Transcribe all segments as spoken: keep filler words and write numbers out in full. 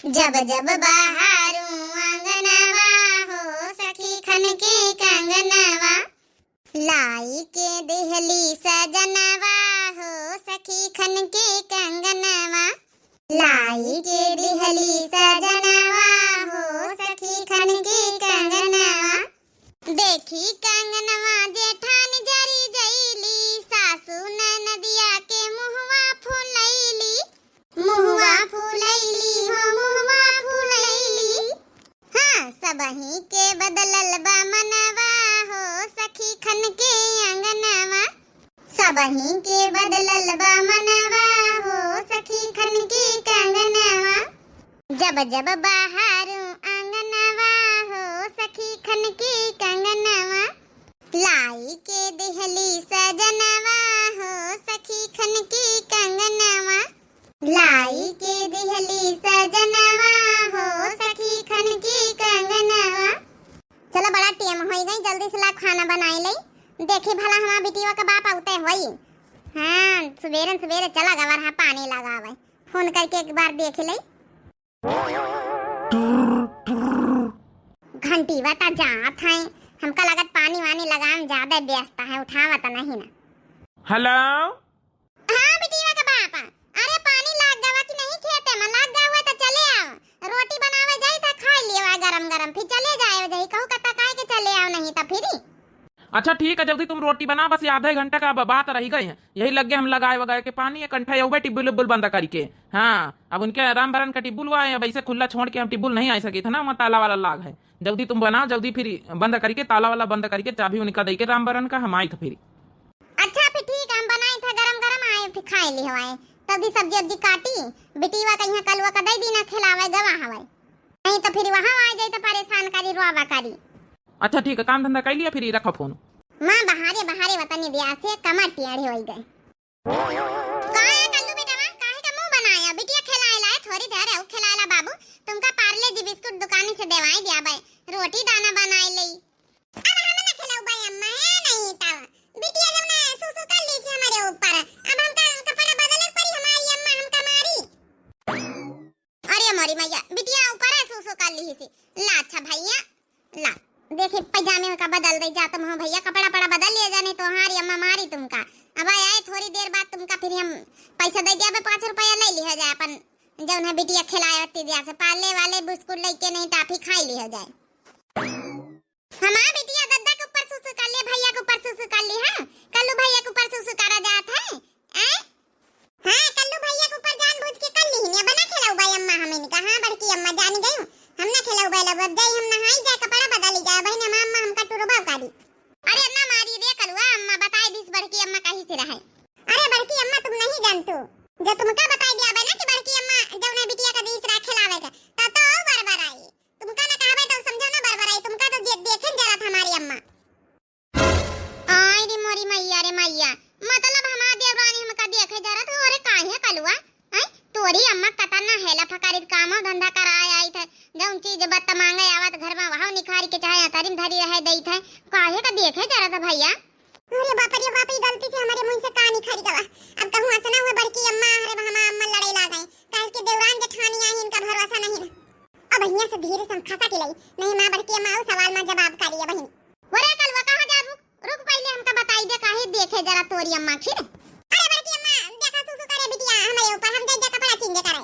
जब जब बहारूं आंगनवा हो सखी खनके कंगनवा, लाई के दिहली सजनवा हो सखी खनके कंगनवा, लाई के दिहली सजनवा हो सखी खनके कंगनवा। देखी कंगनवा जेठान जरी जइली, सासू ननदिया के मुहवा फुलइली, मुहवा फुलइली हो मुहवा फुलइली। हाँ, सबही के बदलल बा मनवा हो सखी खनके अंगनवा, सबही के बदलल बा मनवा हो सखी खनके कंगनवा। जब जब बहारूं आंगनवा हो सखी खनके कंगनवा, लाई के दिहली सजनवा हो सखी खनके कंगनवा, लाई के दिहली सजनवा हो सखी खनके कंगनवा। चला, बड़ा टेम होई गई, जल्दी से ला खाना बनाई लई। देखी भला हमार बिटिया का बाप आवते होई। हाँ, सुबेरन सुबेरे चला गवा रहा पानी लगावे, फोन करके एक बार देख लई। घंटीवा ता जात है, हमका लगत पानी वानी लगावे में ज्यादा व्यस्त है, उठावा ता नहीं ना। हेलो। हाँ बिटिया का बाप, अरे पानी लाग गवा कि नहीं खेते में? लाग गवा तो चले आओ, रोटी बनावे जाई था, खाई लियो आ गरम गरम, फिर चले जाए जाई, कहू कता काहे के चले आओ नहीं तो फिर। अच्छा ठीक है, जल्दी तुम रोटी बना, बस ये आधे घंटा का ब-, बात रही गई है, यही लगे हम लगाए वगाए के पानी, एक कंठा यहू टिब्बुल उब्बुल बंद करी के। हाँ, अब उनके राम बरन का टिब्बुल हुआ है, अब ऐसे खुला छोड़ के हम टिब्बुल नहीं आ सके थे ना, वहाँ ताला वाला लाग है। जल्दी तुम बनाओ, जल्दी फिर बंद करी के, ताला वाला बंद करी के, चाबी उनका दे के राम बरन का हम आई थे फिर। अच्छा फिर ठीक है, हम बनाई था गरम गरम, आए फिर खाए ली हवाए, तब भी सब्जी उब्जी काटी, बिटिया का यहाँ कलुआ का दे दीना खिलावे गवा हवाए, नहीं तो फिर वहाँ आ जाई तो परेशान करी, रोवा करी। अच्छा ठीक है, काम धंधा कर लिया, फिर रखो फोन। माँ बहारे बहारे वतनी दिया से कमर टेढ़े होई गए। काहे कल्लू बेटवा, काहे का मुंह बनाया? बिटिया खिलाए लाए, थोड़ी देर है खिलाए ला बाबू, तुमका पार्ले जी बिस्कुट दुकानी से देवाई दिया बे, रोटी दाना बनाए ले। अब हम ना खिलाऊ बे अम्मा, है नहीं तावा। बिटिया जब ना सुसु कर ली थी हमारे ऊपर, अब हमका कपड़ा बदले पड़ी, हमारी अम्मा हमका मारी। अरे मोरी मैया, बिटिया ऊपर है सुसु कर ली थी। ला अच्छा भैया, ला, देखी, पैजामे का बदल दे जा तुम हो भैया, कपड़ा पड़ा बदल लिया जाने, तोहारी अम्मा मारी तुमका। अब आए थोड़ी देर बाद तुमका फिर हम पैसा दे दिया, पाँच रुपया ले लिया जाए, अपन जौन है बिटिया खिलाए वत्ती दिया से, पार्ले वाले बिस्कुट लेके नहीं, टाफी खाई लिया जाए। हमार बिटिया दद्दा के ऊपर सुसु कर ले, भैया के ऊपर सुसु कर ले, हाँ, कल्लू भैया के ऊपर सुसु करा जात है, हैं? हाँ, कल्लू भैया के ऊपर जानबूझ के कर लिहिन, अब ना खिलाऊ बे अम्मा हम इनका। हाँ, बड़की अम्मा जान गई, हम ना खिलाऊ बे, अब जाई हम नहाई जाए, कपड़ा बदली जाए, बहिन हमार अम्मा हमका टुरबा करी। अरे ना मारी रे कलुआ, अम्मा बताई दीस बड़की अम्मा कहीं से रहे। अरे बड़की अम्मा तुम नहीं जानतू, जो तुमका बताई दिया बे ना कि बड़की अम्मा जौने बिटिया का दीस रहा खिलावे के, तब तो और बरबर आई। तुमका ना कहबे तो समझो ना बरबर आई, तुमका तो जे-, देखे जरत हमारी अम्मा। आय रे मोरी मैया रे मैया, मतलब हमार देवरानी हमका देखे जरत हो? अरे काहे कलुआ, हैं? तोरी अम्मा कतना हेला फकारित काम धंधा कराए आई थे, जौन चीज बत्त मांगे आवत घर में वहां निखारी के चाहे अतरिम धरी रहे दई थे, काहे का देखे जरत भैया? अरे बाप रे बाप, ई गलती से हमारे मुंह से का निखर गवा। अब कहूँ ऐसा ना हुए बड़की अम्मा, अरे हमार अम्मा लड़े लागे, काहे के देवरान जेठानी आई, इनका भरोसा नहीं ना। अब हियां से धीरे से हम खसा के लई, नहीं माँ बड़की अम्मा आऊ सवाल मा जवाब करी बहिन। अरे कलुआ कहाँ जाबू? रुक पहले हमका बताई दे, काहे देखे जरा तोरी अम्मा खिर। अरे बड़की अम्मा, देखा सुसु करे बिटिया हमारे ऊपर, हम जाई जा कपड़ा change करे।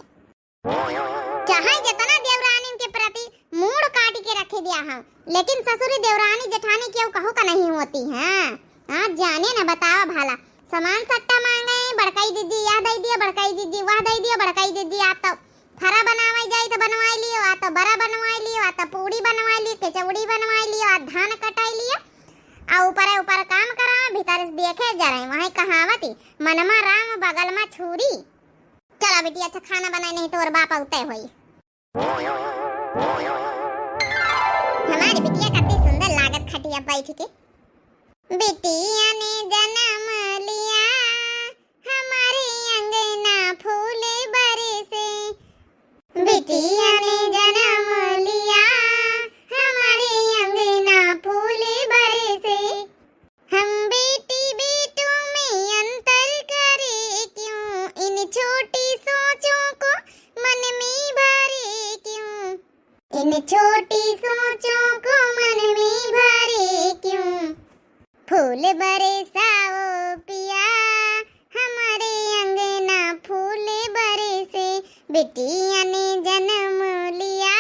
चाहे जितना देवरानी के प्रति मूड़ काट के रखे दिया हम, लेकिन ससुरी देवरानी जेठानी केहू कहू का नहीं होती है। हाँ, जाने न बतावा भाला, सामान सट्टा मांगे, बड़काई दीदी यह दे दिया, बड़काई दीदी वह दे दिया, बड़काई दीदी आ तो फरा बनावे जाई तो बनवाई लियो, आ तो बरा बनवाई लियो, आ तो पूड़ी बनवाई लियो, कचौड़ी बनवाई लियो, आ धान कटाई लियो, आ ऊपरे ऊपर काम करा, भीतर से देखे जरे, वही कहावती, मनमा राम बगल मा छुरी। चला बिटिया, अच्छा खाना बनाई, नहीं तोर बाप अउते होई। हमारी बिटिया कत्ती सुंदर लागत खटिया बैठ के। बिटिया ने जन्म लिया, हमारे अंगना फूल बरसे। बिटिया ने जन्म लिया, हमारे अंगना फूल बरसे। हम बेटी बेटों में अंतर करें क्यों, इन छोटी सोचों को मन में भरे इन छोटी सोचों को मन में भरे क्यों, फूल बरसाओ पिया, हमारे अंगना फूल बरसे, बिटिया ने जन्म लिया,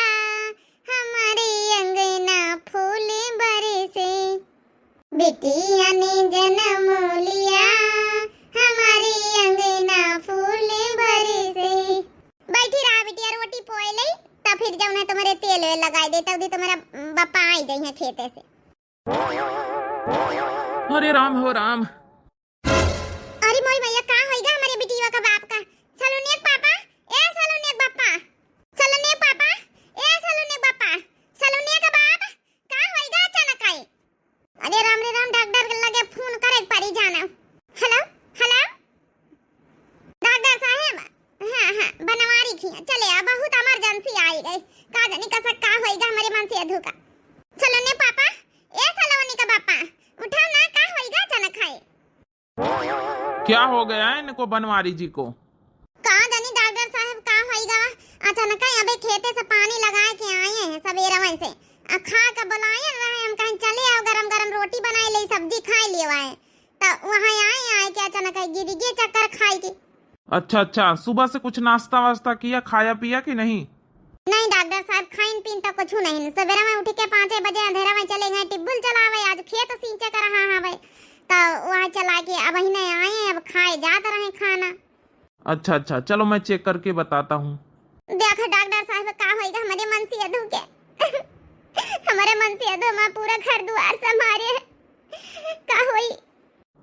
हमारे अंगना फूल बरसे, बिटिया ने जन्म लिया, हमारे अंगना फूल बरसे। बैठी रहा बिटिया, रोटी पोए ले, तब फिर जौन है तुम्हारे तेल वेल लगाई दे, तब तुम्हारा बप्पा आई जाई है खेते से। हरे राम हो राम। अरे मोरी मैया, का होइगा हमरे बिटिया का बाप का? सलोनिया के पापा, ए सलोनिया के बापा, सलोनिया के पापा, ए सलोनिया के बापा, सलोनिया के बाप, का होइगा अचानक आई? अरे राम रे राम, डॉक्टर के लगे फोन करे के पड़ी जाना। हेलो, हेलो, डॉक्टर साहेब, हाँ, हाँ, बनवारी खिया चले आ, बहुत इमरजेंसी आई गई। का जानी कसक का होइगा हमरे मनसेधू का। सलोनी पापा, ए सलोनी का पापा, उठाओ ना, का होइगा अचानक है? क्या हो गया है इनको बनवारी जी को? का जानी डॉक्टर साहेब का होइगा, अचानक है अबे खेते से पानी लगाए के आए हैं सबेरवे से, आ खा के बुलाए रहे, हम कहें चले आओ, गरम गरम रोटी बनाए ले, सब्जी खाए लिए आए, तो वहाँ आए, आए के अचानक है गिर गए चक्कर खाए के। अच्छा, अच्छा, सुबह से कुछ नाश्ता वास्ता किया, खाया पिया कि नहीं? नहीं डॉक्टर साहब, खाइन पीन तो कुछ नहीं। सवेरा में उठ के पाँचे बजे अंधेरा में चले गए टिब्बुल चलावे, आज खेत सींचे कर रहा हवे, तो वहाँ चला के अब ही नहीं आए, अब खाए जात रहे खाना। अच्छा, अच्छा, चलो मैं चेक करके बताता हूँ। देखो डॉक्टर साहब, का होइगा हमरे मनसेधू के? हमरे मनसेधू में पूरा घर दुआर संभारे है, का होई?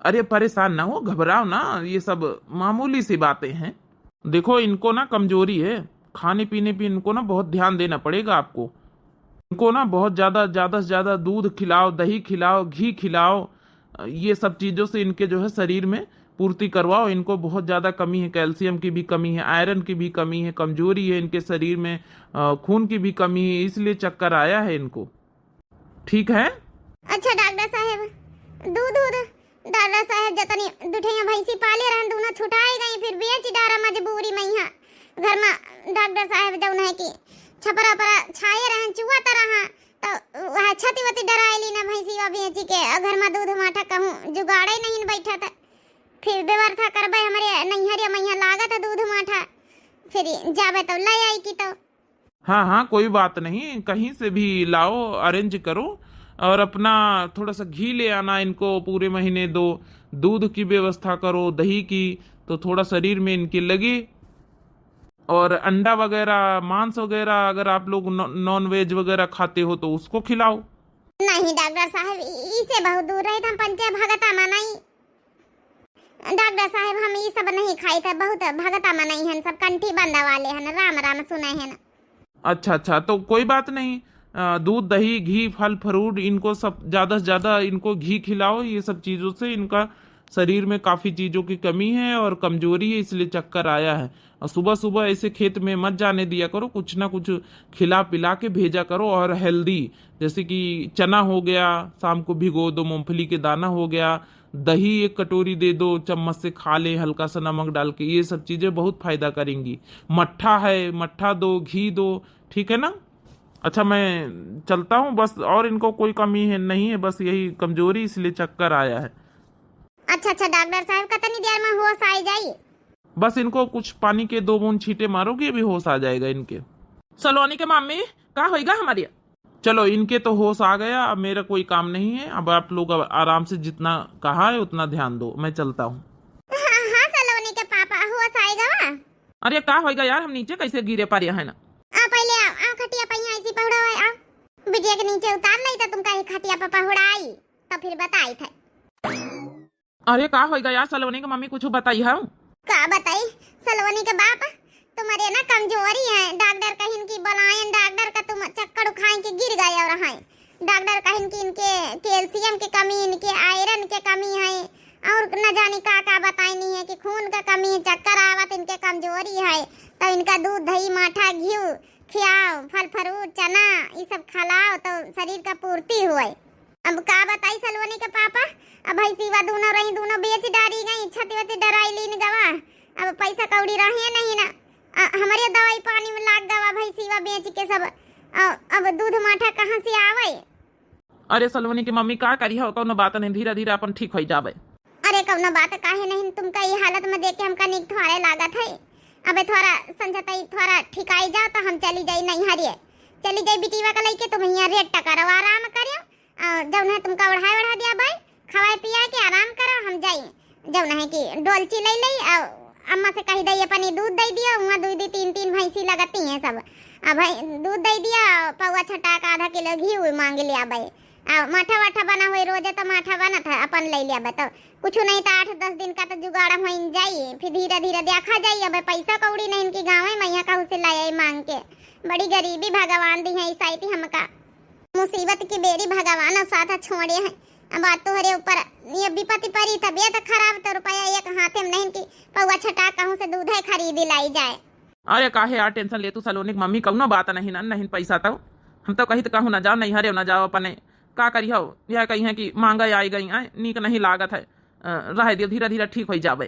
अरे परेशान ना हो, घबराओ ना, ये सब मामूली सी बातें हैं। देखो इनको ना कमजोरी है, खाने पीने पे इनको ना बहुत ध्यान देना पड़ेगा आपको। इनको ना बहुत ज़्यादा, ज़्यादा से ज़्यादा दूध खिलाओ, दही खिलाओ, घी खिलाओ, ये सब चीज़ों से इनके जो है शरीर में पूर्ति करवाओ। इनको बहुत ज़्यादा कमी है, कैल्शियम की भी कमी है, आयरन की भी कमी है, कमजोरी है इनके शरीर में, अ, खून की भी कमी है, इसलिए चक्कर आया है इनको। ठीक है। अच्छा डॉक्टर साहेब, दूध, दूध, डॉक्टर साहेब, जतनी दुठैया भैंसी पाले रहन, दूनो छुटाए गई, फिर बेच डारा मजबूरी में यहाँ। घर में डॉक्टर साहेब जौन है कि छपरा परा छाए रहन, चुआ तरह, तो वह छती वती डराए ली ना भैंसी वा बेच के, और घर में दूध माठा कहूँ जुगाड़े नहीं बैठा था। फिर व्यवस्था करबे हमरे नैहरिया मैया लागत है दूध माठा, फिर जाबे तो ले आई की तो। हाँ, हाँ, कोई बात नहीं, कहीं से भी लाओ, अरेंज करो और अपना थोड़ा सा घी ले आना, इनको पूरे महीने दो, दूध की व्यवस्था करो, दही की, तो थोड़ा शरीर में इनके लगे। और अंडा वगैरह, मांस वगैरह, अगर आप लोग नॉ-, नॉन वेज वगैरह खाते हो तो उसको खिलाओ। नहीं डॉक्टर साहब, इ-, इसे बहुत दूर रहे, हम पंचे भगता मनाई। डॉक्टर साहब, हम ई सब नहीं खाई थे, बहुत भगता मनई हन, सब कंठी बंदा वाले हन, राम राम सुने हन। अच्छा, अच्छा, तो कोई बात नहीं। अ, दूध, दही, घी, फल, फ्रूट, इनको सब ज़्यादा से ज़्यादा इनको घी खिलाओ। ये सब चीज़ों से इनका शरीर में काफ़ी चीज़ों की कमी है और कमज़ोरी है, इसलिए चक्कर आया है। और सुबह सुबह ऐसे खेत में मत जाने दिया करो, कुछ ना कुछ खिला पिला के भेजा करो। और हेल्दी, जैसे कि चना हो गया, शाम को भिगो दो, मूंगफली के दाना हो गया, दही एक कटोरी दे दो, चम्मच से खा ले हल्का सा नमक डाल के, ये सब चीज़ें बहुत फ़ायदा करेंगी। मट्ठा है, मट्ठा दो, घी दो, ठीक है ना? अच्छा, मैं चलता हूँ बस, और इनको कोई कमी है, नहीं है, बस यही कमज़ोरी, इसलिए चक्कर आया है। अच्छा, अच्छा, डॉक्टर साहब, कितनी देर में होश आ जाई? बस इनको कुछ पानी के दो बूंद छींटे मारोगे, अभी होश आ जाएगा इनके। सलोनी के मम्मी, का होइगा हमारी? चलो, इनके तो होश आ गया, अब मेरा कोई काम नहीं है। अब आप लोग अब आराम से जितना कहा है उतना ध्यान दो, मैं चलता हूँ। हाँ, हाँ, सलोनी के पापा, होश आएगा वा? अरे का होइगा यार, हम नीचे कैसे गिरे पड़े हैं ना? आ, पहले आओ, आओ, खटिया पे यहाँ ऐसी पहुड़ा हुआ है, आओ। बिटिया के नीचे उतार लाई तो तुमका एक खटिया पे पहुड़ाई, तो फिर बताई थे। अरे का होइगा यार, सलोनी के मम्मी कुछ बताई है? का बताई, सलोनी के बाप, तुम्हारे ना कमजोरी है, डॉक्टर कहिन की बुलायन, डॉक्टर का तुम चक्कर उखाए के गिर गए और हैं। डॉक्टर कहिन कि इनके कैल्शियम के कमी, इनके आयरन के कमी है, और न जाने का का बताइनी है कि खून का कमी है, चक्कर आवत, इनके कमजोरी है, तो इनका दूध, दही, माठा, घी खियाओ, फल फ्रूट, चना, ये सब खिलाओ तो शरीर का पूर्ति हुए। अब का बताई सलोनी के पापा, अब भैंसीवा दूनो रही, दूनो बेच डारी गई, छती वती डराई लीन गवा, अब पैसा कौड़ी रहे नहीं ना, आ, हमरे दवाई पानी में लाग गवा भैंसीवा बेच के सब। अब, अब दूध माठा कहाँ से आवे? अरे सलोनी के मम्मी, का करिहौ, कौनो बात नहीं, धीरे धीरे अपन ठीक होइ जाबे। अरे कौनो बात काहे नहीं, तुमका ई हालत में देख के हमका नीक थोड़े लागत है। अबे थोड़ा संझा तई थोड़ा ठिकाई जाओ तो हम चली जाई नैहरिए, चली जाई बिटिया का लइके, तुम हियाँ rest करो, आराम करियो। आ, जौन है तुमका ओढ़ाए ओढ़ा दिया भाई, खवाए पिया के आराम करो, हम जाई। जौन है कि डोलची लई लई, आ, अम्मा से कही दई अपनी दूध दई दियो, हुआँ दुई दुई तीन तीन भैंसी लगती हैं सब। आ भाई दूध दई दिया, पौवा छटाक आधा किलो घी मांग लिया भाई। आ माठा वाठा बना हुई रोजे तो माठा बनत है, अपन लई लिया भाई। तो कुछ नहीं तो आठ दस दिन का तो जुगाड़ होइन जाई, फिर धीरे धीरे देखा जाई। अब पैसा कौड़ी नहीं इनकी गाँव में, यहाँ कहूँ से लाए मांग के, बड़ी गरीबी भगवान दी है ईसाई थी हमका। मुसीबत की बेरी भगवान और साथ छोड़े हैं। अब आज तोहरे ऊपर ये विपत्ति परी, तबियत खराब, तो रुपया एक हाथे में नहीं कि पौवा छटा कहूँ से दूधे खरीद लाई जाए। अरे काहे यार tension ले तू सलोनी के मम्मी, कौनो बात नहीं ना, नहीं पैसा तो हम तो कही तो कहूँ ना जाओ, नहीं हरे ना जाओ अपने, का करी हो, यह कही है कि मांगे आई गई हैं, नीक नहीं लागत है। अ, रहे दियो, धीरे धीरे ठीक होइ जाबे।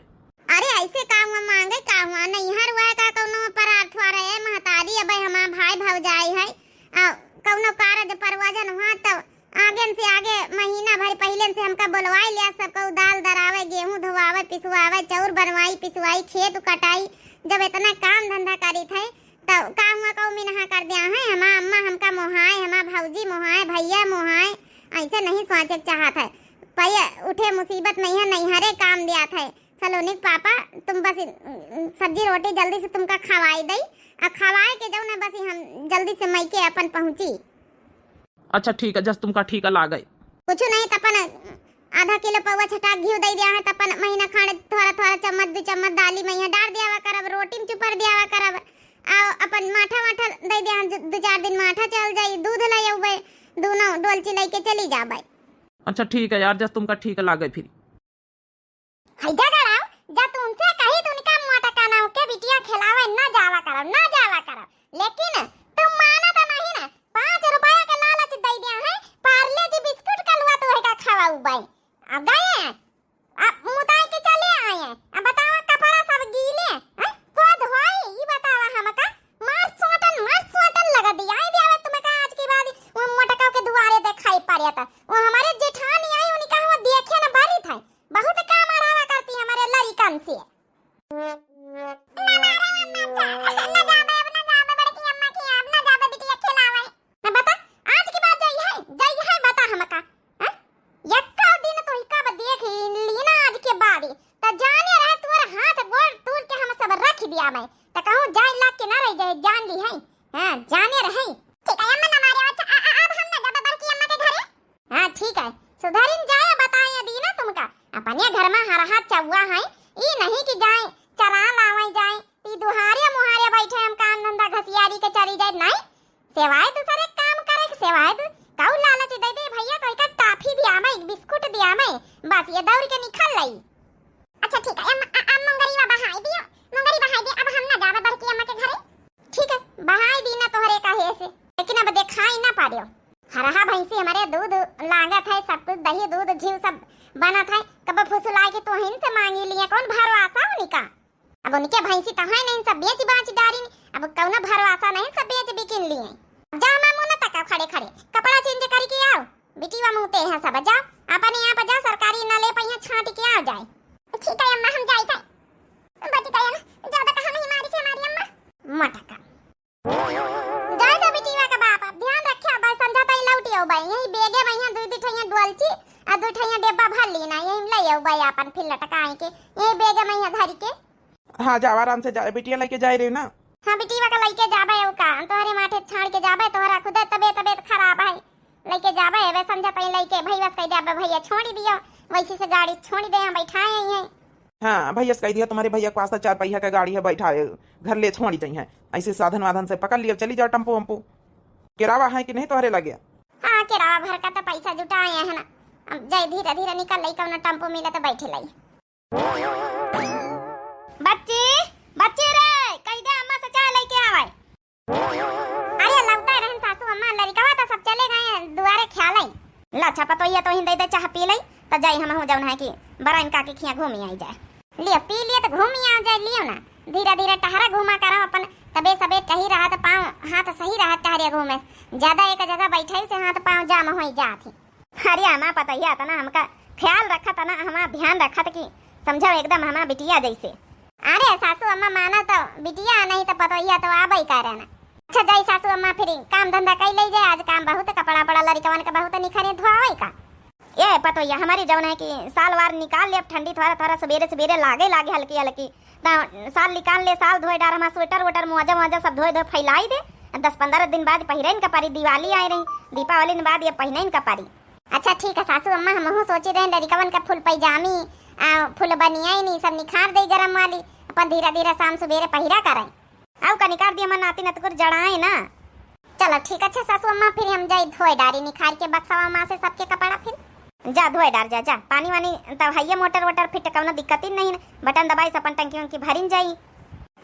अरे ऐसे का हुआ मांगे, का हुआ, नैहर हुआ है का कौनो परार्थ हुआ रहे, महतारी अब हमार भाई भौजाई है, आ, कौनो कारज प्रयोजन हुआ तो आगे से आगे महीना भर पहिले से हमका बोलवाई लिया, सबको दाल दरावे, गेहूं धोआवे, पिसवावे, चाउर बनवाई, पिसवाई, खेत कटाई, जब इतना काम धंधा करी थे तो का हुआ कौ मिनहा कर दिया है? हमार अम्मा हमका मोहाए, हमार भौजी मोहाए, भैया मोहाए, ऐसे नहीं सोचे के चाहत है। पये उठे मुसीबत में यह नैहरे काम दिया था। सलोनी के पापा, तुम बस इन, सब्जी रोटी जल्दी से तुमका खवाई दई, आ खवाए के जाओ ना, बस हम जल्दी से मइके अपन पहुँची। अच्छा ठीक है, जस तुमका ठीक लागे। कुछ नहीं तो अपन आधा किलो पौवा छटाक घी दे दिया है, तो अपन महीना खाने थोड़ा थोड़ा चम्मच दो चम्मच दाली में यहाँ डाल दिया करब, रोटी में चुपर दिया करब, आ अपन माठा वाठा दे दिया है, दो चार दिन माठा चल जाई, दूध ले अउबे, दोनों डोलची लेके चली जाबे। अच्छा ठीक है यार, जस तुमका ठीक लागे फिर। है जा गड़ाओ, जा तुमसे कही तो उनका मोटका नाव के बिटिया खिलावे ना जावा करब, ना जावा करब। लेकिन तुम माना तो नहीं ना, पाँच रुपया के लालच दे दिया है, पार्ले जी बिस्कुट का लुआ तो है का खावा उबाई। अब गए, अब मुदाई के चले आए, अब बतावा कपड़ा सब गीले, हैं? कद होई, ई बतावा हमका। मार सोटन, मार सोटन लगा दी। आई दिया तुम्हें का आज के बाद वो मोटका के दुआरे दिखाई पड़े तो वो हमारे जेठानी आई, उनका हम देखे न बारी था। बहुत काम अड़ावा करती हमारे लड़िकन से। ना मारे अम्मा जा, ना जाबे, अब ना जाबे बड़की अम्मा के, अब ना जाबे बिटिया खिलावे। ना बता, आज के बाद जाई है, जाई है बता हमका, हैं? यक्का दिन तो हिका बा देख ली ना आज के बाद, त जाने रहे तोर हाथ गोड़ तोड़ के हम सब रख दिया मैं, त कहूँ जाए लाग के ना रह जाए, जान ली है, हाँ, जाने रहे। ठीक है अम्मा ना मारे, अच्छा, आ, आ, अब हम ना जाबे बड़की अम्मा के घरे। हाँ, ठीक है, सुधरिन जाए, बताए दी ना तुमका। अपने घर में हर हाथ चौवा है, ई नहीं कि जाए चरा लावे जाए, ई दुहारे मुहारे बैठे हम काम धंधा घसियारी के चली जाए, नहीं। सेवाए दूसरे काम करे के सेवाए दू, काऊ लालच दे दे भैया, तो एक टाफी दिया मैं, एक बिस्कुट दिया मैं, बस ये दौड़ के निकल लई। अच्छा ठीक है, अम, अ, अ, मुंगरी बहाई दियो, मुंगरी बहाई दियो, अब हम ना जाबे बड़की अम्मा के घरे। ठीक है, बहाई दी ना तोहरे कहे से, लेकिन अब देखाई ना पारियो। हरहा भैंसी हमारे दूध लागत है, सब कुछ दही दूध घी सब बनत है, कब फुसुला के तोहिन से मांगी लिए, कौन भरोसा उनका? अब उनके भैंसी तो है नहीं, सब बेच बाच डारिन, अब कौनो भरोसा नहीं, सब बेच बिकिन लिए। जाओ मामू ना तक खड़े खड़े कपड़ा change करके आओ, बिटिया मुँहते हैं सब, जाओ अपने आप जाओ, सरकारी नले पहिया छाट के आ जाए। ठीक है अम्मा, हम जाइत है। बच गया ना, ज्यादा कहा नहीं मारी से हमारी अम्मा। मटका। जाए तो बिटिया का बाप, अब ध्यान रखे, अब संझा ताई लौट आओ बाई, यही बेगे में यहाँ दू दू ठैया डोलची आ दू ठैया डेब्बा भर ली ना, यही ले आओ बाई अपन फिर लटकाए के, यही बेगे में यहाँ धर के। हाँ, जाओ आराम से जाओ, बिटिया लेके जाए रहे ना। हाँ, बिटिया का लेके जाबे, वो का तोहरे माथे छाड़ के जाबे, तोहरा खुदे तबे तबीयत खराब है, लेके जाबे, अबे संझा ताई लेके भैया से कह दे, अबे भैया छोड़ दियो, वैसे से गाड़ी छोड़ दे, हम बैठाए हैं। हाँ, भैया से कह दिया, तुम्हारे भैया के पास तो चार पहिया का गाड़ी है, बैठा है, घर ले छोड़ी जाई है। ऐसे साधन वाधन से पकड़ लियो, चली जाओ टेम्पो वेम्पो। किरावा है कि नहीं तोहरे लगे? हाँ, किरावा भर का तो पैसा जुटाए है ना, अब जाए धीरे धीरे निकल लई, कौनो टेम्पो मिले तो बैठे लई। बच्ची, बच्ची रे, कह दे अम्मा से चाय लेके आवे। अरे लौटे रहन सासू अम्मा, लड़िकवा तो सब चले गए हैं दुआरे ख्याले। ला छपा तो ये तो ही दे दे चाह पी लई, तो जाई हम हो जाउन है कि बराइन काकी खिया घूमी आई जाए। लियो पी लिए तो घूमी आ जाए, लियो ना। धीरे धीरे टहरा घूमा करो अपन, तबे सबे टही रहत, पाँव हाथ सही रहत, टहरे अरे घूमे, ज्यादा एक जगह बैठे से हाथ पाँव जाम होई जात ही। अरे अम्मा पतोहिया तना हमका ख्याल रखत ना, हमार ध्यान रखत कि समझो एकदम हमार बिटिया जैसे। अरे सासू अम्मा माना तो बिटिया, नहीं तो पतोहिया तो आबे करे ना। अच्छा जाई सासू अम्मा, फिर काम धंधा कई ले जाए, आज काम बहुत, कपड़ा पड़ा लड़िकवन के बहुत निखरे धोआवे का। ए पतोहिया हमारी जौन है कि साल वार निकाल ले, अब ठंडी थोड़ा थोड़ा सुबेरे सुबेरे लागे लागे हल्की हल्की, तो साल निकाल ले, साल धोए डार, हमार स्वेटर वेटर मोजा वोजा सब धोए धोए फैलाई दे, दस पन्द्रह दिन बाद पहिरन का पारी, दिवाली आए रही, दीपावली के बाद ये पहिरन का पारी। अच्छा ठीक है सासू अम्मा, हमहू सोची रहे लड़िकवन का फुल पैजामी, आ, फुल बनियाई नी सब निखार दे गरम वाली, अपन धीरे धीरे शाम सुबेरे पहिरा करें। आउ का निकार दिया मन नाती नतकुर जड़ाए ना। चलो ठीक, अच्छा सासू अम्मा, फिर हम जाई धोए डारी निखार के बक्सवा मा से सबके कपड़ा फिर। जा धोए डार जा, जा। पानी वानी तब हइये मोटर वोटर फिट, कौनो दिक्कत ही नहीं, बटन दबाई से अपन टंकी वंकी भरिन जाई।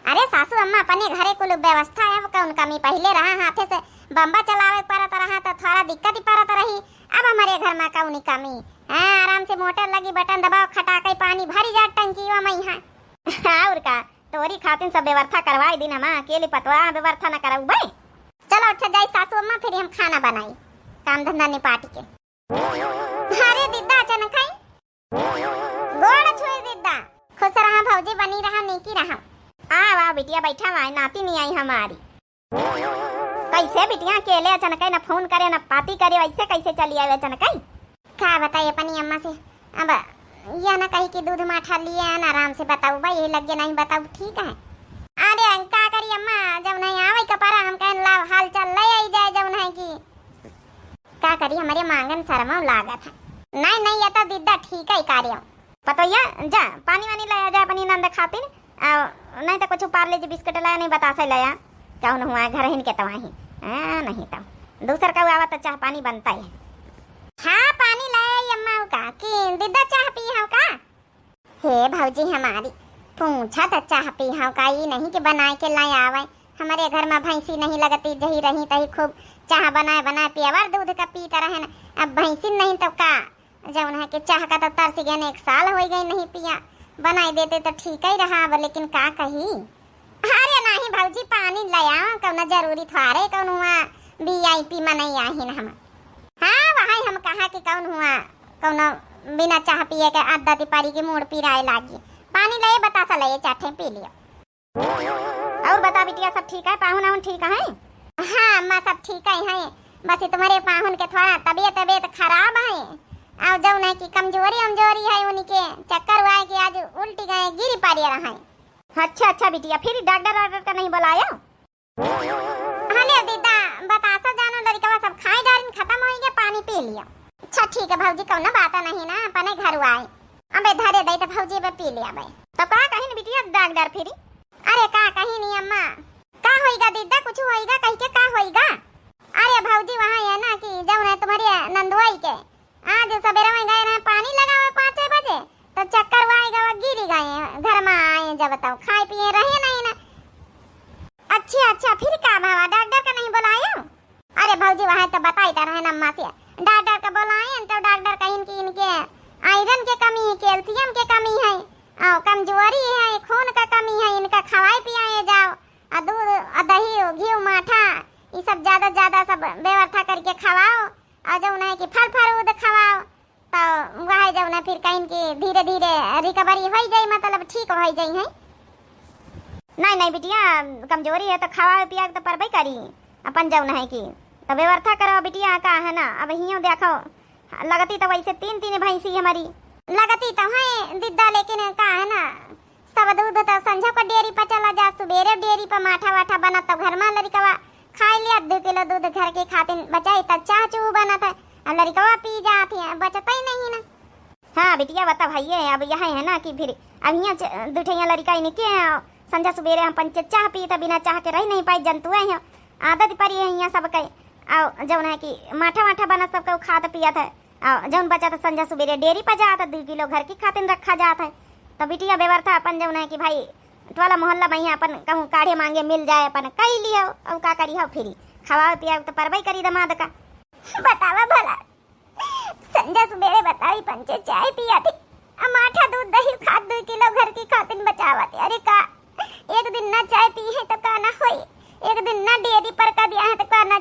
अरे सासू अम्मा, अपने घरे कुल व्यवस्था है, अब कौन कमी, पहले रहा हाथे से बम्बा चलावे के परत रहा तो थोड़ा दिक्कत ही परत रही, अब हमारे घर मा कौनी कमी। हाँ, आराम से मोटर लगी, बटन दबाओ, खटाके पानी भरी जा टंकी मा यहाँ। और का, तोरी खातिन सब व्यवस्था करवाई दिन, हम अकेली पतवा व्यवस्था न करउबे। चलो अच्छा जाई सासू अम्मा, फिर हम खाना बनाई, काम धंधा निपाट के। अरे दिद्दा अचानक आई, गोड़ छुए दिद्दा। खुश रहा भौजी, बनी रहा, नीकी रहा। आ वाह बिटिया, बैठा वाई, नाती नहीं आई हमारी। कैसे बिटिया अकेले अचानक न फोन करे न पाती करे, वैसे कैसे चली आवे अचानक? का बताई अपनी अम्मा से, अब यह ना कही कि दूध माठा लिए आन आराम से बताऊ भाई, ये लगे नहीं बताऊ ठीक है। अरे का करी अम्मा, जब नहीं आवे कपारा हम कहन लाव हाल चाल ले आई जाए, जब नहीं कि का करी हमरे मांगन शर्मा लागत है। नहीं नहीं, ये तो दिद्दा ठीक है कार्य। पतोहिया, जा, पानी वानी लाया जा अपनी नंद खातिर, आ, नहीं तो कुछ पार्ले जी बिस्कुट लाया, नहीं बतासे लाया, कौन हुआ घर हिन के तवाही, हाँ, नहीं तो दूसर का आवा तो चाह पानी बनता है। हाँ, पानी लाया अम्मा का, कि दिद्दा चाह पी हो का? हे भौजी हमारी, पूछा तो चाह पी हो का, ई नहीं कि बनाए के लाया आवे। हमारे घर में भैंसी नहीं लगती, जही रही तही खूब चाह बनाए बनाए पियावर दूध का पीत रहन। अब भैंसी नहीं तो का, जौन है कि चाह का तो तरस गए, एक साल हो गए नहीं पिया, बनाई देते तो ठीक ही रहा, अब लेकिन का कही। अरे नहीं भौजी, पानी ले आओ, कौनो जरूरी थोड़े कौन हुआ वीआईपी मनई आहिन हम। हाँ वही हम कहा कि कौन हुआ, कौनो बिना चाह पिए के आदत पड़ी कि मूड़ पिराए लागी। पानी ले बतासा ले चाठे पी लियो। और बता बिटिया, सब ठीक है? पाहुन आहुन ठीक है? हाँ अम्मा, सब ठीक है, हैं। बस ये तुम्हारे पाहुन के थोड़ा तबीयत तबीयत खराब है, और जौन है कि कमजोरी अमजोरी है उनके, चक्कर हुआ है कि आज उल्टी गए, गिरी पड़े रहे। अच्छा अच्छा बिटिया, फिर डॉक्टर वाक्टर का नहीं बुलाया? हले दीदा, बतासा जानो लड़कवा सब खाए डारिन खत्म होई गए, पानी पी लियो। अच्छा ठीक है भौजी, कौनो बात नहीं ना, अपने घर आए। अबे धरे दे तो भौजी अबे पी ले अबे। तो का कहिन बिटिया डॉक्टर फिरी? अरे का कहिन अम्मा, का होइगा दीदा, कुछ होइगा कह के का होइगा? अरे भौजी वहाँ है ना कि जौन है तुम्हारी नंदुआई के, आज सवेरे में गए रहे पानी लगावे पाँचे बजे, तो चक्कर आए गवा गिरी गए, घर में आए जब तब खाए पिए रहे नहीं ना। अच्छा अच्छा, फिर का भावा, डॉक्टर का नहीं बुलायो? अरे भौजी, वह तो बताई तो रहे अम्मा से, डॉक्टर का बुलाए तो डॉक्टर कहिन कि इनके आयरन के कमी है, कैल्शियम के कमी है, और कमजोरी है, खून का कमी है, इनका खवाए पियाए जाओ, और दूध और दही, घी, माठा, ये सब ज्यादा ज्यादा सब व्यवस्था करके खवाओ, और जौन है कि फल फ्रूट खवाओ, तो वह जौन है फिर कहिन कि धीरे धीरे रिकवरी हो जाई, मतलब ठीक हो जाई है। नहीं नहीं बिटिया, कमजोरी है तो खवाए पिया के तो परबे करी, अपन जौन है कि तो व्यवस्था करो बिटिया, का है ना, अब हियों देखो लगती तो वैसे तीन तीन भैंसी हमारी। लगती तो है दीदा, लेकिन का है ना, सब दूध तो संझा को डेयरी पर चला जा, सुबेरे डेयरी पर माठा वाठा बनत तो घर में लड़कवा खाए लिया, दो किलो दूध घर के खातिन बचाई तो चाह चूह बनत है, अब लड़कवा पी जात है, बचत ही नहीं ना। हाँ बिटिया, बता भैया, अब यह है ना कि फिर अब हियाँ च-, दू ठे हियाँ लड़का इनके हैं, संझा सुबेरे हम पंचे चाह पी तो बिना चाह के रह नहीं पाई, जंतुए हैं, आदत पड़ी है हियाँ सबके। और जौन है कि माठा वाठा बनत सबके खात पियत है, और जौन बचत संझा सुबेरे डेयरी पर जात, दू किलो घर की खातिन रखा जात है। तो बिटिया बेवरथा अपन जौन है कि भाई टोला मोहल्ला में यहाँ अपन कहूँ काढ़े मांगे मिल जाए, अपन कई लियो, और का करी हो फिरी, खवावे पियावे तो परबई करी दमाद का। बतावा भला, संझा सुबेरे बताई पंचे चाय पिया थी, आ माठा दूध दही खात दू किलो घर की खातिन बचावा थी। अरे का एक दिन ना चाय पी है तो का ना होई, एक दिन ना डेयरी पर का दिया है तो का ना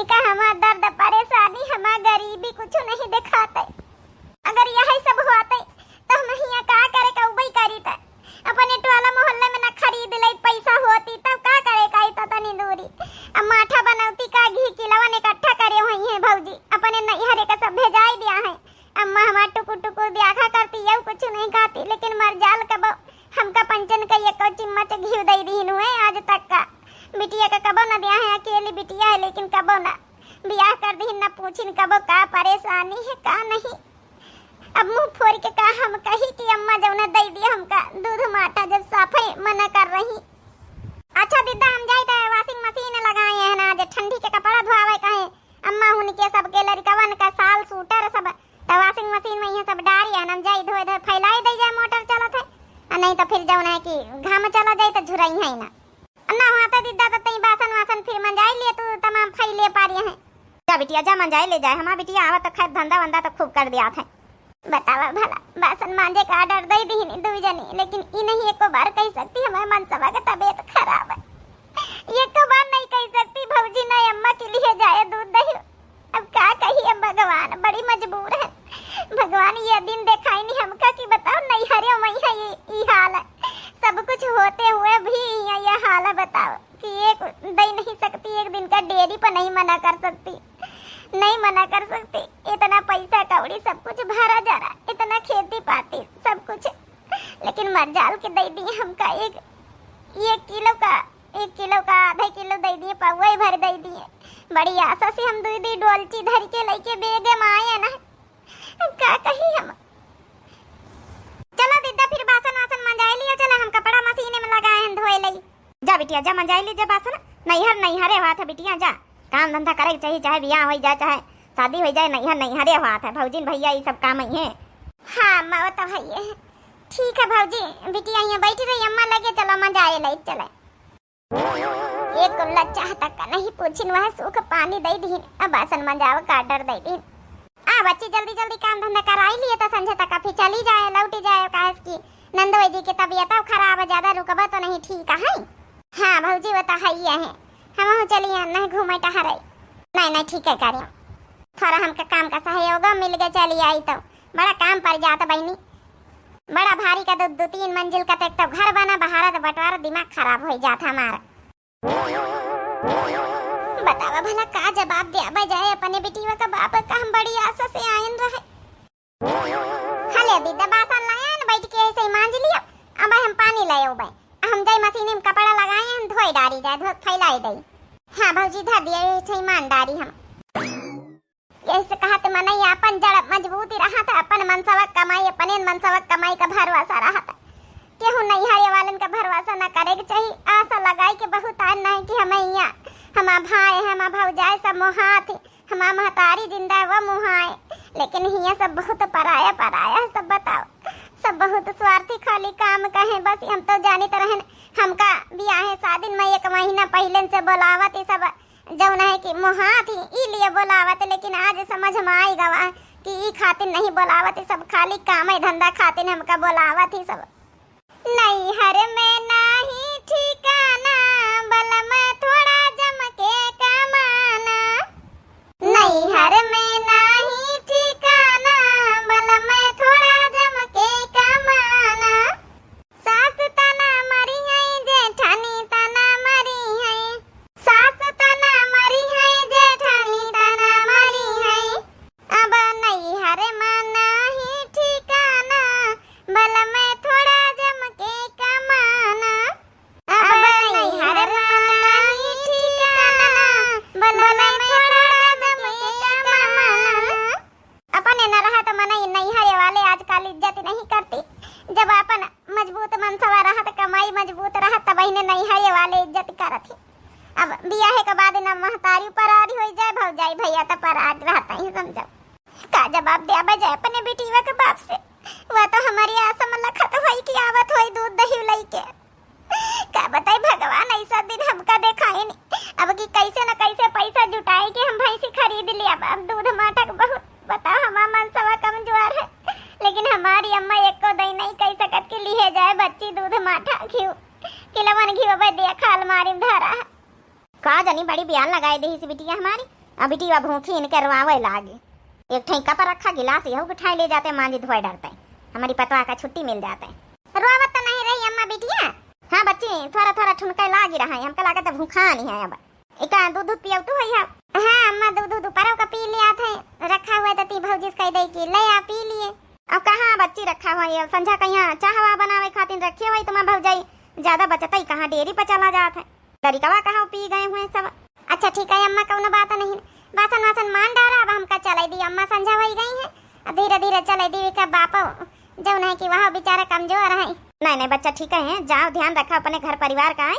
का हमार दर्द परेशानी, हमार गरीबी कुछ नहीं दिखाते। अगर यही सब होते तो हम हियाँ का करे कउबई करी त अपने टोला मोहल्ले में न खरीद लेत, पैसा होती तब का करे का इतना तनी दूरी। अब माठा बनौती का घी किलवन इकट्ठा करे हुई है भौजी, अपने नैहरे का सब भेजाई दिया है। अम्मा हमार टुकुर टुकुर देखा करती, यऊ कुछ नहीं खाती, लेकिन मर जाल कबो हमका पंचन का एको चिम्मच घी दे दीन हुए आज तक का। बिटिया का कबो न दिया है, अकेली बिटिया है लेकिन कबो न बियाह कर दीन, न पूछिन कबो का परेशानी है का नहीं। अब मुँह फोर के का हम कही कि अम्मा जौन दे दिया हमका दूध माठा जब साफे मना कर रही। अच्छा दीदा हम जाई त washing machine लगाए हैं ना, जे ठंडी के कपड़ा धोआवे कहे अम्मा हुन के सबके लड़कवन का साल सूटर सब त washing machine में ये सब डारी है, हम जाई धोए धोए फैलाई दे जाए मोटर चलत है, आ नहीं तो फिर जौन है कि घाम चला जाए तो झुरई है ना। ना हुआ तो दीदा तो तई बासन वासन फिर मंजाई लिए तू तमाम फैले पारी है। जा बिटिया जा मंजाई ले जाए, हमार बिटिया आवत तो खैर धंधा वंधा तो खूब कर दिया थे। बतावा भला, बासन मांजे का order दे दीन दुई जनी, लेकिन ई नहीं एको बार कह सकती हमारे मनसवा के तबीयत खराब है। एको बार नहीं कह सकती भौजी ना अम्मा के लिए जाए दूध दही। अब का कही हम भगवान, बड़ी मजबूर है। भगवान ये दिन दिखाई नहीं हमका कि बताओ नैहरे में है ये, ई हाल है। सब कुछ होते हुए भी ये, ये हाल है, बताओ। कि एक दे नहीं सकती, एक दिन का डेरी पर नहीं मना कर सकती, नहीं मना कर सकती। इतना पैसा कौड़ी सब कुछ भरा जा रहा, इतना खेती पाती सब कुछ, लेकिन मर जाल के दे दी हमका एक, एक किलो का, एक किलो का आधा किलो दे दिए, पौवा ही भर दे दिए। बड़ी आशा से हम दुई दुई डोलची धर के लेके बेगे में आए ना, अब का कही हम। चलो दीदा फिर बासन वासन मंजाए लियो, चलो हम कपड़ा मशीन में लगाए हैं धोए लई। जा बिटिया जा मंजाई लीजे बासन। नैहर नैहरे हुआ था बिटिया, जा काम धंधा करे के चाहिए, चाहे बियाह हो जाए चाहे शादी हो जाए, नैहर नैहरे हुआ था। भौजिन भैया ये सब काम ही है। हाँ अम्मा वो तो है ही है। ठीक है भौजी, बिटिया यहाँ बैठी रही अम्मा लगे, चलो मंजाए ले चले। एक कुल्ला चाह तक का नहीं पूछिन, वह सूख पानी दे दीन, अब बासन मंजाव का order दे दीन। आ बच्ची जल्दी जल्दी काम धंधा कराई लिए तो संझा तक फिर चली जाए लौटी जाए, काहे कि नंदोई जी की तबीयत अब खराब है, ज्यादा रुकबा तो नहीं ठीक है। हाँ भौजी वो तो है ही है, हम चलिए नहीं घूमे टहरे। नहीं नहीं ठीक है करियो, थोड़ा हमका काम का सहयोग मिल गए चली आई तो बड़ा काम पड़ जाता बहनी। बड़ा भारी का दो, दो तीन मंजिल का तो एक तो घर बना, बहारा तो बंटवारा, दिमाग खराब हो जाता हमारा। बतावा भला का जवाब द्याबा जाए अपने बिटिया का बाप का, हम बड़ी आशा से आयन रहे। हले दीदा बासन लायन बैठ के ऐसे ही मांज लिया, अब हम पानी ले आउबे। हम जाई मशीन में कपड़ा लगाए, हम धोए डारी जाए, धो फैलाई दई। हाँ भौजी धर दिया ऐसे ही मान डारी हम। यही से कहत मनई अपन जड़ मजबूती रहत, अपन मनसवा कमाई, अपने मनसवा कमाई का भरोसा रहत। केहू नैहरे वालन का भरोसा न करे के चाही। आशा लगाई के बहुत आन नहीं कि हमें यहाँ हमार भाई है, हमार भौजाई सब मोहात ही, हमार महतारी जिंदा है वो मोहाए, लेकिन हियाँ सब बहुत पराया पराया है सब। बताओ सब बहुत स्वार्थी, खाली काम कहे बस। हम तो जानित रहन हमका बियाहे शादी में एक महीना पहले से बोलावत ही सब जौन है कि मोहात ही ई लिए बोलावत, लेकिन आज समझ में आई गवा कि ई खातिर नहीं बोलावत ही सब, खाली काम धंधा खातिर हमका बोलावत ही सब। नैहर में नाही ठिकाना, बलम थोड़ा जम के कमाना। नैहर में नाही ठिकाना, बलम थोड़ा जम के कमाना। सास तना मरी है, जेठानी तना मरी है। सास तना मरी है, जेठानी तना मरी है। अब नैहर में नाही ठिकाना, बलम थोड़ा जम के कमाना। अब नैहर में नाही ठिकाना, बलम थोड़ा जम के कमाना। अपने न रहा तो मनई नैहरे वाले आजकल इज्जत नहीं करती। जब अपन मजबूत मनसवा रहत, कमाई मजबूत रहत, तब इन्हें नैहरे वाले इज्जत करत ही। अब बियाहे के बाद न महतारी परारी होई जाए, भौजाई भैया तो परारी रहता ही, समझो। का जवाब द्याबा जाए अपने बिटिया के बाप से? वह तो हमारी आशा में लखत होई कि आवत होई दूध दही लइके। का बताई भगवान, ऐसा दिन हमका देखाई नहीं। अब की कैसे न कैसे पैसा जुटाई के हम भैंसी खरीद लिया। अब दूध माठा के बहुत, बताओ, हमार मनसवा कमजोर है, लेकिन हमारी अम्मा एको दई नहीं कह सकत कि लिहे जाए बच्ची दूध माठा घिउ। किलवन घिउ बे देखा अलमारी में धरा है। का जानी बड़ी बयान लगाए देही से बिटिया हमारी। अब बिटिया भूखी इनके रोआवे लागी। एक ठई कप रखा, गिलास यहू उठाए ले जाते, मांजी धोए डरते, हमरी पतवा का छुट्टी मिल जाते। रोवत तो नहीं रही अम्मा बिटिया? हाँ बच्ची, थोड़ा थोड़ा ठुनके लागी रहा है, हमका लागत है भूखा नहीं है अब। एका दूध दूध पियऊ तू है? हाँ अम्मा, दूध दूध ऊपरों का पी लिया था, रखा हुआ तो ती भौजी से कह दे कि ले आ पी लिए। अब कहाँ बच्ची रखा हुआ है, अब संझा कहिया चाहवा बनावे खातिर रखे हुई तुम्हार भौजाई, ज्यादा बचत ही कहाँ, डेरी पर चला जात है। लड़िकवा कहाँ पी गए हुए सब। अच्छा ठीक है अम्मा, कौनो बात नहीं, बासन वासन मान डारा, अब हमका चले दी, अम्मा संझा होई गई है, अब धीरे धीरे चले दी का बापो, जौन है कि वह बेचारा कमजोर है। नहीं नहीं बच्चा ठीक है, जाओ ध्यान रखा अपने घर परिवार का है।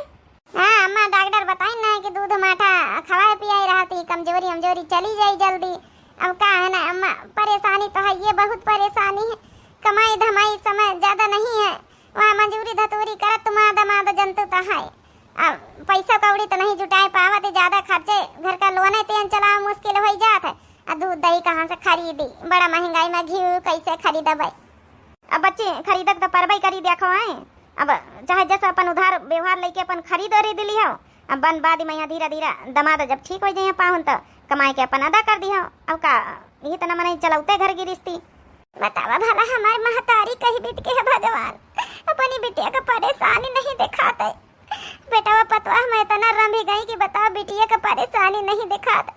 हाँ अम्मा, डॉक्टर बताई ना कि दूध माठा खवाए पियाई रहती, कमजोरी अमजोरी चली जाई जल्दी। अब का है ना अम्मा, परेशानी तो है, ये बहुत परेशानी है, कमाई धमाई समय ज्यादा नहीं है, वहाँ मजूरी धतूरी करत तुम्हार दमाद जंतु तो है। अब पैसा कौड़ी तो नहीं जुटाए पावत, ज्यादा खर्चे घर का लोने तेन चलावा मुश्किल होई जात है। आ दूध दही कहाँ से खरीदी? बड़ा महंगाई में घी कैसे खरीदबै? अब बच्ची खरीदक तो परबै करी, देखो हैं। अब चाहे जैसे अपन उधार व्यवहार लेके अपन खरीद उरीद लिहो। अब बन बाद में यहाँ धीरे धीरे दमाद जब ठीक हो जाइए पाहुन तो कमाए के अपन अदा कर दिहो। अब का यही तना मनई चलौते घर गिरिस्ती। बतावा भला हमार महतारी कही बीत के है भगवान, अपनी बिटिया का परेशानी नहीं दिखाते। बेटवा पतवा हम इतना रंभी गई कि बताओ बिटिया का परेशानी नहीं दिखात,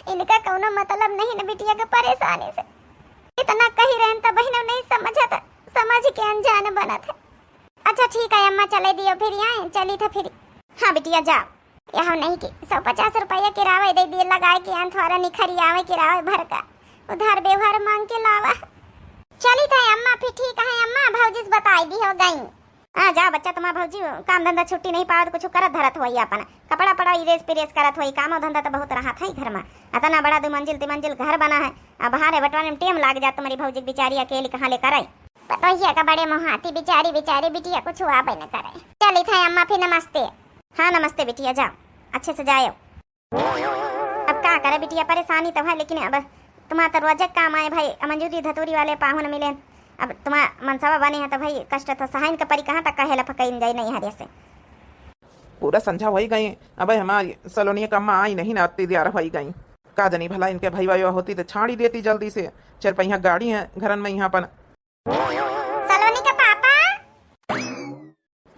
इनका कौनो मतलब नहीं न बिटिया का परेशानी से। इतना कही रहन त बहिनो नहीं समझत, समझ के अनजान बनत है। अच्छा ठीक है अम्मा, चले दियो फिर यहाँ चली था फिर। हाँ बिटिया जाओ। यह नहीं कि सौ पचास रुपया किरावा दे दिए लगाए के अन थोड़ा निखरी आवे किरावा भर का उधार व्यवहार मांग के लावा। चली था अम्मा फिर ठीक है अम्मा, भौजी से बताई दी हो गई। आ जा बच्चा, तुम्हार भौजी काम धंधा छुट्टी नहीं पावत, कुछ करत धरत होई अपन, कपड़ा पड़ा इरेस पिरेस करत होई, कामो धंधा तो बहुत रहत है घर में। अतना बड़ा दो मंजिल तीन मंजिल घर बना है, अब हारे बटवारे में टेम लाग जात तुम्हारी भौजी के, बिचारी अकेली कहाँ ले करे। पतोहिया का बड़े मुहाती, बिचारी बिचारी बिटिया कुछ आवे न करे। चली था अम्मा फिर नमस्ते। हाँ नमस्ते बिटिया, जाओ अच्छे से जायो। अब का करे बिटिया, परेशानी तो है, लेकिन अब तुम्हार तो रोजे काम आए भाई, मजूरी धतूरी वाले पाहुन मिले। अब तुम्हार मनसवा बने है तो भाई कष्ट तो सहाइन के परी, कहाँ तक कहेला फकैन जाई नहीं हरिया से। पूरा संझा होई गई, अब हमारी सलोनिया का अम्मा आई नहीं ना, अत्ती द्यार होई गई। का जनी भला इनके भई वाई होती तो छाड़ी देती जल्दी से। चार पहिया गाड़ी है घरन में यहाँ अपन। सलोनी के पापा?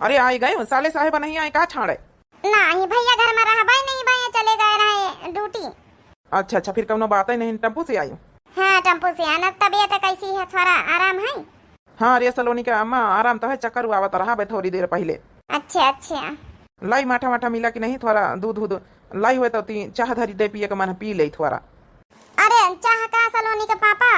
अरे आई गए, साले साहेब नहीं आए का छाड़े? नहीं भैया, घर में रहबे नहीं, भैया चले गए रहे ड्यूटी। अच्छा अच्छा, फिर कौनो बात ही नहीं, टेम्पू से आई? हाँ टेम्पू से आना। तबीयत कैसी है, थोड़ा आराम है? हाँ रे सलोनी के अम्मा, आराम तो है, चक्कर आवत रहा बे थोड़ी देर पहले। अच्छा अच्छा। लाई माठा वाठा मिला कि नहीं, थोड़ा दूध उध लाई हुए तो ती चाह धरी दे पिए के मन पी ले थोड़ा। अरे चाह का सलोनी के पापा,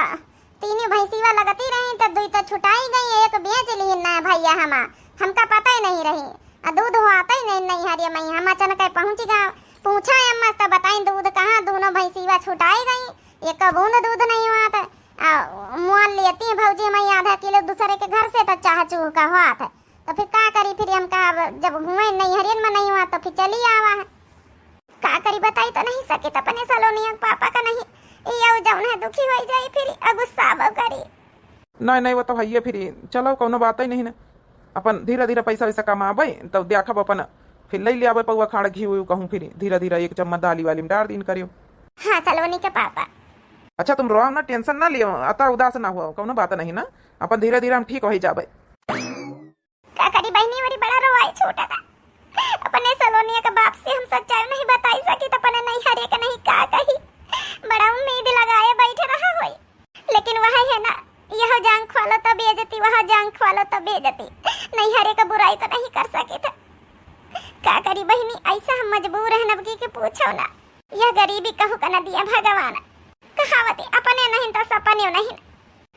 तीनी भैंसिवा लगती रही तो दुई तो छुटाई गई, एक बेच ली ना भैया हमा, हमका पता ही नहीं रही। आ दूध हुआ तो ही नहीं, नहीं हरिया मई हम अचानक पहुँच गए, पूछा अम्मा तो बताई दूध कहाँ, दोनों भैंसिवा छुटाई गई, एक बूंद दूध नहीं हुआ था। आ मोल लेती भौजी मई आधा किलो दूसरे के घर से तो चाह चूह का हुआ था। तो फिर का करी, फिर हम कहा, अब जब हुए नैहरियन में नहीं हुआ तो फिर चली आवा है। का करी बताई तो नहीं सकित अपने सलोनिया के पापा का नहीं, ई अउ जौन है दुखी होई जाई फिर अ गुस्सा अब करी। नहीं नहीं, वो तो हइये फिर, चलो कौनो बात ही नहीं ना, अपन धीरे धीरे पैसा वैसा कमाबे तब देखब अपन, फिर ले ले आबे पौवा खाड़ घी उई कहूँ, फिर धीरे धीरे एक चम्मच दाली वाली में डाल दीन करियो। हाँ सलोनी के पापा। अच्छा तुम रोओ ना, टेंशन ना लियो, अता उदास ना हुआ, कौनो बात नहीं ना, अपन धीरे धीरे हम ठीक हो ही जाबे। का करी बहिनी, मोरी बड़ा रोवाई छूटता। अपने सलोनिया के बाप से हम सच्चाई नहीं बताई सकित, अपने नैहरे के नहीं का कही। बड़ा उम्मीद लगाए बैठ रहा होई, लेकिन वह है ना, यह जांग खोलो तो बेइज्जती, वह जांग खोलो तो बेइज्जती। नैहरे के बुराई तो नहीं कर सकित। का करी बहिनी, ऐसा हम मजबूर है नबकी के पूछो ना। यह गरीबी कहू का न दिया भगवान। कहावती अपने नहीं तो सपने नहीं।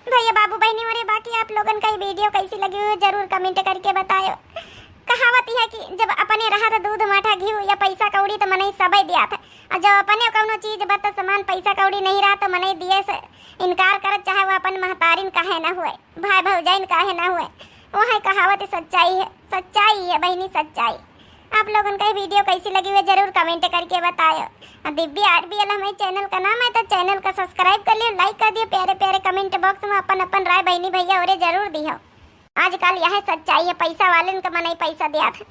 भैया बाबू बहिनी मोरे, बाकी आप लोगन का ई video कैसी लगी हुई जरूर comment करके बतायो। कहावत यह कि जब अपने रहत दूध माठा घी या पैसा कौड़ी तो मनई सबे दियात है, और जब अपने कौनो चीज बत सामान पैसा कौड़ी नहीं रहा तो मनई दिए से इनकार करत, चाहे वो अपन महतारिन काहे ना हुए, भाई भौजाइन काहे ना हुए। वह कहावत सच्चाई है, सच्चाई है बहिनी सच्चाई। आप लोगन का ई video कैसी लगी हुई जरूर comment करके बतायो। और दिव्या आर बी एल हमारे channel का नाम है, तो channel का subscribe कर लियो, like कर दियो, प्यारे प्यारे comment box में अपन अपन राय बहिनी भैया ओरे जरूर दियो। आजकल यह सच्चाई है, पैसा वालन का मनई पैसा दियात है।